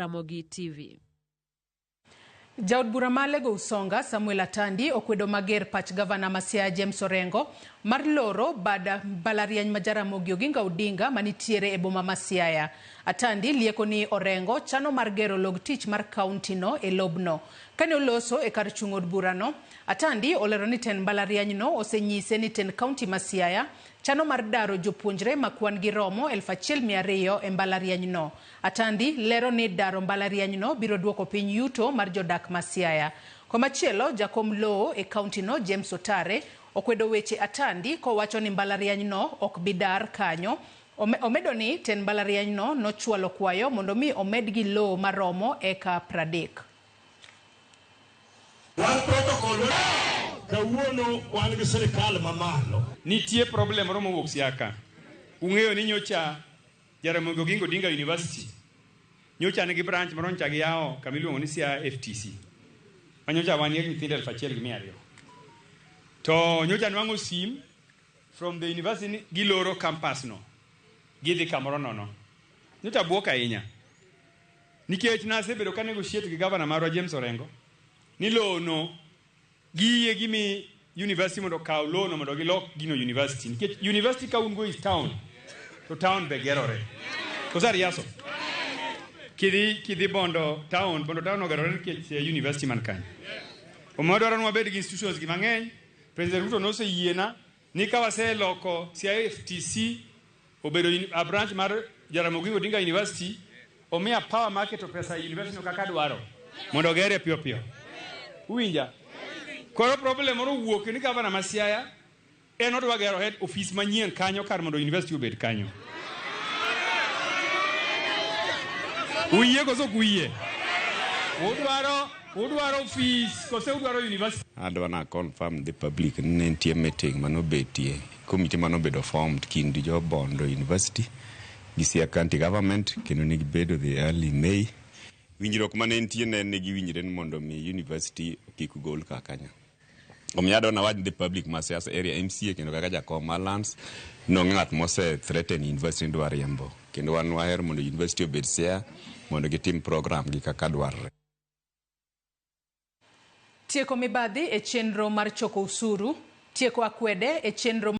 Ramogi TV. Jaod bura ma Alego Usonga, Samuel Atandi okwedo mager pach gavana ma Siaya James Orengo mar loro bad mbalariany ma Jaramogi Oginga Odinga manitiere e boma ma Siaya. Atandi lieko ni Orengo chano mar gero log tich mar kaunti no e lobno. Kane oloso e kar chung' od burano, Atandi olero ni tend mbalarianyno osenyise ni tend kaunti ma Siaya chano mar daro jopuonjre ma kwan gi romo 1200 e mbalarianyno. Atandi lero ni daro mbalarianyno biro duoko piny yuto mar jodak ma Siaya. Komachielo, jakom lowo e kauntino James Otare okwedo weche Atandi kowacho ni mbalarianyno ok bi dar kanyo. Omedo ni tend mbalarianyno nochwalo kwayo mondo mi omedgi lowo maromo eka 30. Wan protocol kawuono wan gi sirikal mamalo. Nitie problem moro mowuok Siaya ka. Ung'eyo ni nyocha Jaramogi Oginga Odinga University nyocha nigi branch moro nyocha giyawo kama iluongo ni Siaya FTC. Ma nyocha wan gi nyithindo 1200. To nyocha nwang'o sim from the university ni giloro campus no. Gidhi kamoro nono. Nyocha buok ahinya. Nikech nasebedo ka negotiate gi gavana marwa James Orengo ni lowo no giyie gimi university mondo okaw lowo no mondo gilok gino university. Nikech university ka un go is town to town be gerore. Koso ariaso? Kidhi Bondo town, Bondo town ogerore nikech university man kanyo. Omiyo wadwaro ni wabed gi institutions gi mang'eny. President Ruto noseyiena ni ka waseloko Siaya FTC obedo a branch mar Jaramogi Oginga Odinga University, omiya power mar keto pesa e university no kaka adwaro mondo ogere piyo piyo. Uwinja? Koro problem moro owuok ni gavana ma Siaya en odwa gero head office manyien kanyo kar mondo university obed kanyo. Uyie koso ok uyie? Udwaro office kose udwaro university? Adwa na confirm the public ni ne nitie meeting manobetie committee manobedo formed kind jo Bondo University gi Siaya County Government kendo ne gibedo the early May. Winjruok mane nitie ne en ni giwinjre ni mondo mi university kik gol ka kanyo. Omiyo adwa nawach ni the public ma Siaya area MCA kendo kaka jakom mar lands nonge ng'at mose threaten university ni dwa riembo. Kendo wan wahero mondo university obed Siaya mondo gitim program gi kaka dwarre. Tieko mibadhi e chenro mar choko osuru, tieko akwede e chenro